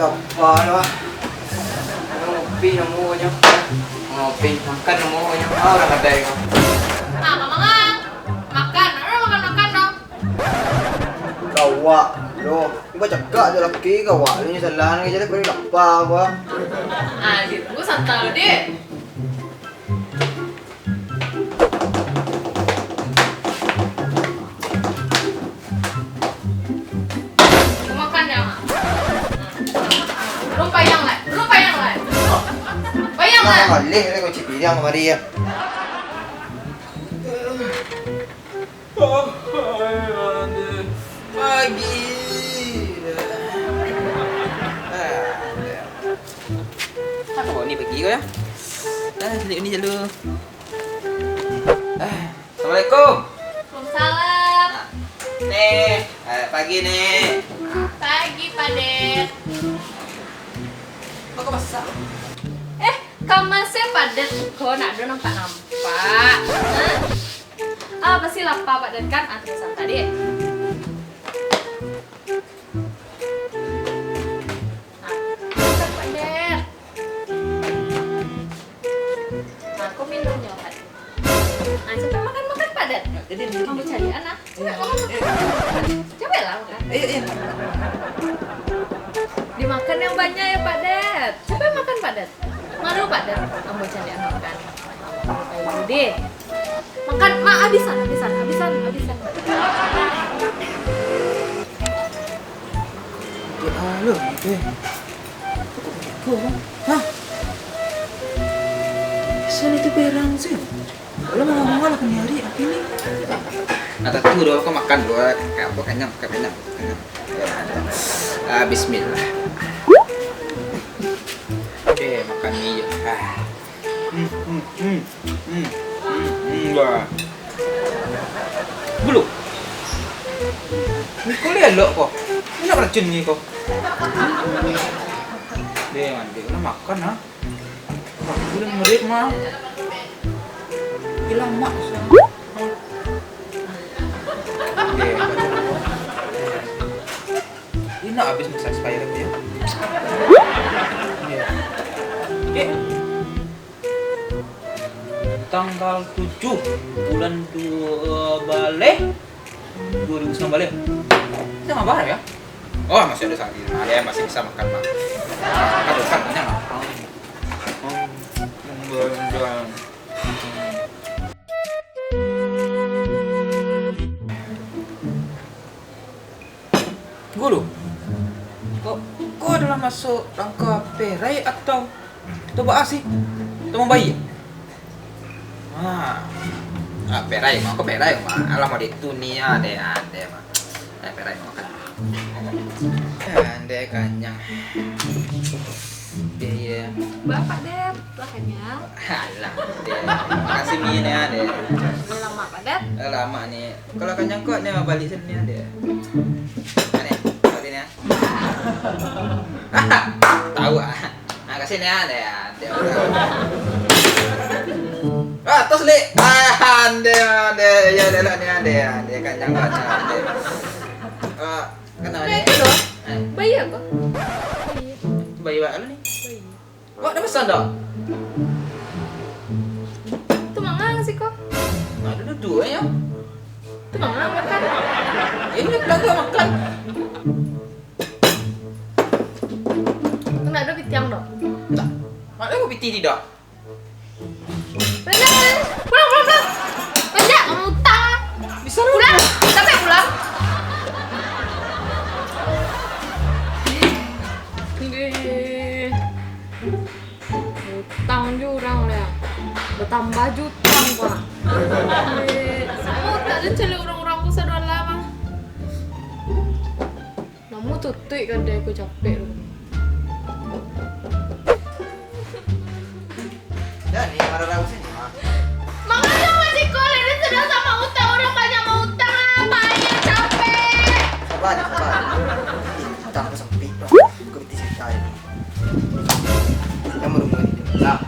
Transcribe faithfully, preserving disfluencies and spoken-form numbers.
Apa lah? Ngopi namonyo. Ngopi, makan namonyo. Ah, urang kadai ko. Ah, Mamang ah. Makan, urang makan-makan doh. Kawak, doh. Ni bacakak jo laki kawak. Lu nyo salah, nak jadi bari lapa ko. Ah, ditunggu santa lu, Dit. Makan ya, Mak. Lu payang lah, lu payang lah. Payang lah. Nah, maleh lah kau cuci piriang kamari ya. Pagi. Apa ni pagi ko ya? Ah, caliak ni dulu. Ah, Assalamualaikum. Waalaikumsalam. Nek, ah, pagi, Nek. Pagi, Pak Det. Kok masak? Eh, ka ma se Pak Det ko, ndak ado nampak-nampak. Hah? Ah, pasti lapa Pak Det kan? Ah, tunggu santa, Dek. Nah, makan, Pak Det. Nah, ko minumnyo, Pak Det. Nah, capek makan, makan, Pak Det. Jadi, jadi. Ambo caliak, nah. Capek makan. Eh. Capek lah makan. Eh, eh. Dimakan yang banyak ya, Pak Det. Capek makan, Pak Det. Malu, Pak Det. Ambo caliak makan. Ayo, deh. Makan, ma-, habisan, habisan, habisan, habisan. Oke, halo, oke. Kok begitu, Bang? Hah? Biasa itu berang sih. Kalau mau ngomong lah, kena hari, apa ini? Nah, tentu doh, kau makan dulu, kayak apa, kenyang, kenyang, kenyang. Ah, bismillah. Oke, makan mie. Ah. Hmm, hmm, hmm. Hmm, hmm, hmm, wah. Bulu. Mie ko lai elok ko. Indak racun mie ko. Deh, mandi, udah makan, ah. Wah, udah merit, mah. Ih, lamak, sah. Deh, makan dulu. Indak habis masa expired tu, ya. Iya. Oke. Tanggal tujuh bulan dua baleh dua ribu sembilan baleh. Kita ngabar ya? Oh, masih ada sehari. Ada yang masih bisa makan, Mak. Makan, makan, kenyang, Mak. Gulu, kok, kok adalah masuk rangka perai atau, atau baasi? Atau mambayia? Ah, ah, perai mah, kok perai mah? Alah, mau ditunia deh, ade mah. Eh, perai mah kan. Ande kanyang. Iya, iya. Bapak deh. Lah kanyang. Alah, deh. Makasih, Mi, ni, ah, deh. Lama, Pak, deh. Eh, lama, ni. Kalau kanyang kok, ni, balik sini, deh. Ni, balik sini, ah. Tahu, ah. Nah, kasih ni, ah, deh, ah, deh. Ah, tos, Lek. Ah, ande, ande. Ya, deh, lah, ni, ande, ande. Kanyang, kanyang, ande. Ah, kenapa, Dek? Dek, tu. Eh. Bayia ko? Bayia. Bayia, Wak, ni? Bayia. Wak dah pesan dah? Tu mangang siko. Nah, duduk-duduk, ya. Tu mangang makan. Ini pelanggan makan. Tu nak ada pitiang dah? Tak. Mana ada piti tidak? Pulang, pulang, pulang. Banyak utang. Bisa pulang. Sampai pulang. Utang jo urang lah. Batambah jo utang ko. Samo tak ado caliak urang-urang ko sadoalah mah. Namo tutuik kadai ko capek tu. Dah ni, marah-marah sini, Mak. Mangano masih kolek ni sudah sama utang, urang banyak mautang, payah, capek. Sabar, sabar. Ih, utang ko sempit, Mak. Ko piti cerita ni. Yang baru mulai dia. Nah.